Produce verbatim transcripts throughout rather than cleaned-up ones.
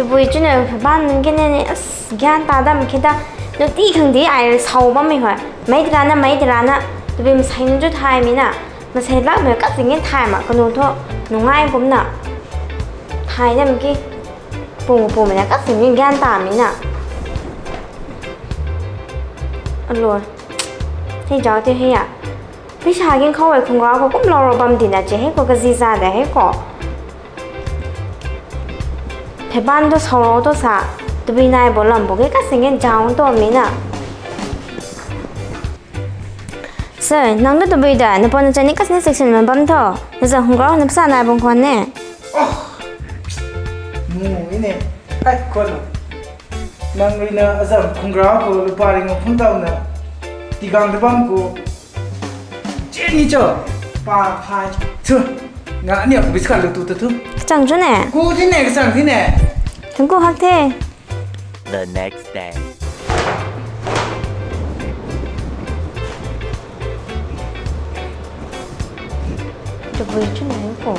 Tabui chu na ban nunc kene ni as gyan ta dam khe da. Nunc ti khang di ai sau bammei hoi. Mei tara na, mei tara na. Tabui masei nunc chu thaymei na. Masei lakmei ka sing e thay mak kanu thu. Nungai kumna. Thay dam ki. Pung pumei na ka sing e gyan tamei na. Alo. Hei zau te hei a. Pisa ging khou e khungrau khou kum lou ro bam di na che hei khou kazi za de hei khou. Theiban tu sau ro tu sa, tabui nai bo lam bo ge ka sing e zau tu mi na. Sir, nang tu tabui da, na pon na chani kasni section man bam tho. Na zang khungrau na pisa nai bung khwan ne. Oh, mu ine, ai khwan. Nang rui na azam khungrau khou lupa ring phung tau na. Tigang de bam khou. Chini cho, pa phai. Thu, nga ni aku biscuit lu tu tu thu. Kachang chu ne? Ku thi ne, kachang thi ne. Thang ku hak the. The next day. Tabui chu nai ko.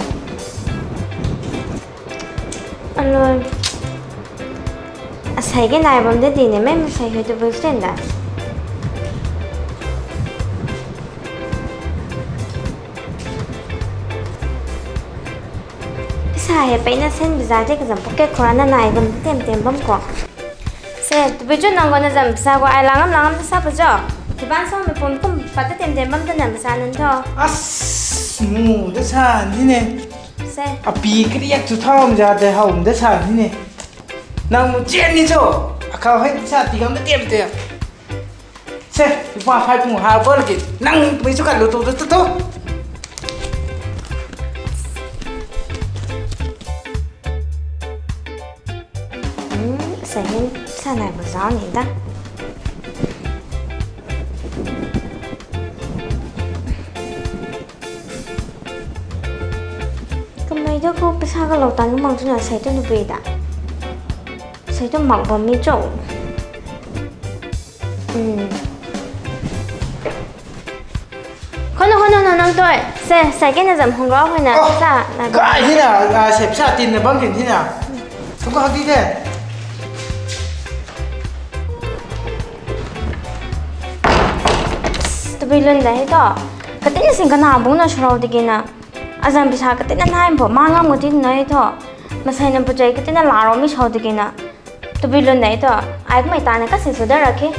Alo. Asei ke nai bam de di ne, mei masei hei tabui stand da. Pisa hei peyna sen biza de kazam pocket khou rana nai bam tem tem bam ko. Se, tabui chu nang gona zam pisa ko ai langam langam ta sa pa jo. Tiban sa mei pum kum pat ta tem tem bam ta nam pisa nunc tho. As, mu de sa ni ne. Se. Api kriak chu thau mja de hau de sa ni ne. Nang mu chen ni cho. Akhau hei sa ti gam de tem tem. Se, ipa phai pung ha bol ki. Nang mei chu kat lu tu tu tu. Hmm, sa hin sa nai bu zau ni da. Kamei da ko pisa ka lou tan mang chu na sai tu nu pe da. Sai tu mak bam mi cho. Hmm. Khono, khono, no, nang toi. Se, sai ke na zam hung rau hoi na, oh, sa, na, kai hi na, ah, sep sa tin na bang kin hi na. Thung ko hak di the. Tabui lun da hi to. Katin sing kana bung na shurau di ki na. Azam pisa katin na nai bo, ma ngam ko tin na hi to. Masai na pujai katin na la rau mi shau di ki na. Tabui lun da hi to. Ai kumei ta na kasi su da rakhe.